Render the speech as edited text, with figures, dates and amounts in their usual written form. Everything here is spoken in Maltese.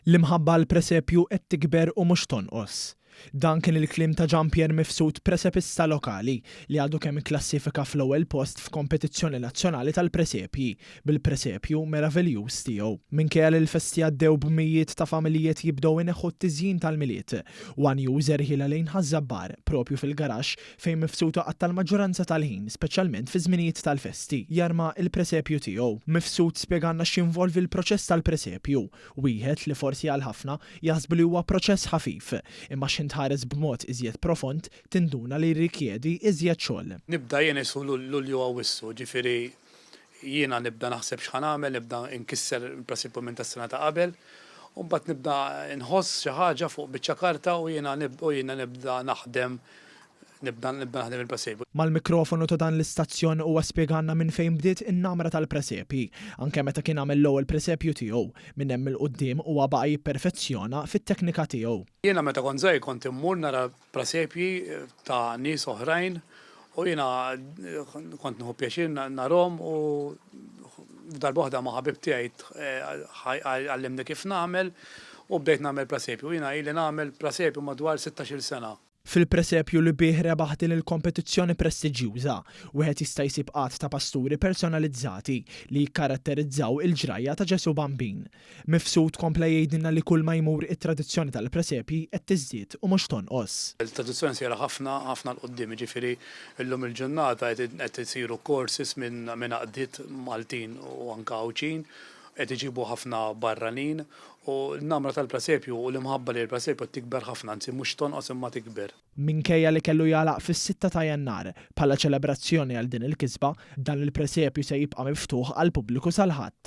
L-imħabba għall-presepju qed tikber u mhux tonqos. Dan kien il-kliem ta' Jean Pierre Mifsud presepista lokali li għadu kemm ikklassifika fl-ewwel post f'kompetizzjoni nazzjonali tal-presepji bil-presepju meraviljuż tiegħu. Minkejja li l-festi għaddew b'mijiet ta' familji qed jibdew ineħħu t-tiżjin tal-Milied, one News erħilha lejn Ħaż-Żabbar, propju fil-garaxx fejn Mifsud iqatta' l-maġġoranza tal-ħin, speċjalment fi żminijiet tal-festi, jarma l-presepju tiegħu. Mifsud spjegalna x'jinvolvi l-proċess tal-presepju, wieħed li forsi għal ħafna jaħsbu li huwa proċess ħafif, imma x'ħin tħares b'mod iżjed profond tinduna li jirrikjedi iżjed xogħol. Nibda jien qisu Lulju Awwissu, ġifieri jiena nibda naħseb x'ħa nagħmel, nibda nkisser il-presepju minn tas-sena ta' qabel, u mbagħad nibda nħoss xi ħaġa fuq biċċa karta u jiena u jiena nibda naħdem nibda nibda naħdem il-presepju. Mal-mikrofonu ta' dan l-istazzjon huwa spjegalna minn fejn bdiet in-namra tal-presepji, anke meta kien għamel l-ewwel presepju tiegħu. Minn hemm 'il quddiem huwa baqa' jipperfezzjona fit-teknika tiegħu. Jiena meta kont żgħir kont immur nara presepji ta' nies oħrajn u jiena kont nieħu pjaċir narhom u darba waħda ma' ħabib tiegħi għallimni kif nagħmel u bdejt nagħmel presepju. Jiena ili nagħmel presepju madwar 16-il sena. Fil-presepju li bih rebaħ din il-kompetizzjoni prestiġjuża, wieħed jista' jsib għadd ta' pasturi personalizzati li jikkaratterizzaw il-ġrajja ta' Ġesù Bambin. Mifsud kompla jgħidilna li kulma jmur it-tradizzjoni tal-presepji qed tiżdied u mhux tonqos. Il-tradizzjoni sejra ħafna, ħafna 'l quddiem, jiġifieri llum il-ġurnata qed isiru courses minn għaqdiet Maltin u anke Għawdxin, qed iġibu ħafna barranin u l-namra tal-presepju u l-imħabba lejn il-presepju qed tikber ħafna, anzi mhux tonqos imma tikber. Minkejja li kellu jagħlaq fis-sitta ta' Jannar bħala ċelebrazzjoni għal din il-kisba, dan il-presepju se jibqa' miftuħ għall-pubbliku sal-Ħadd.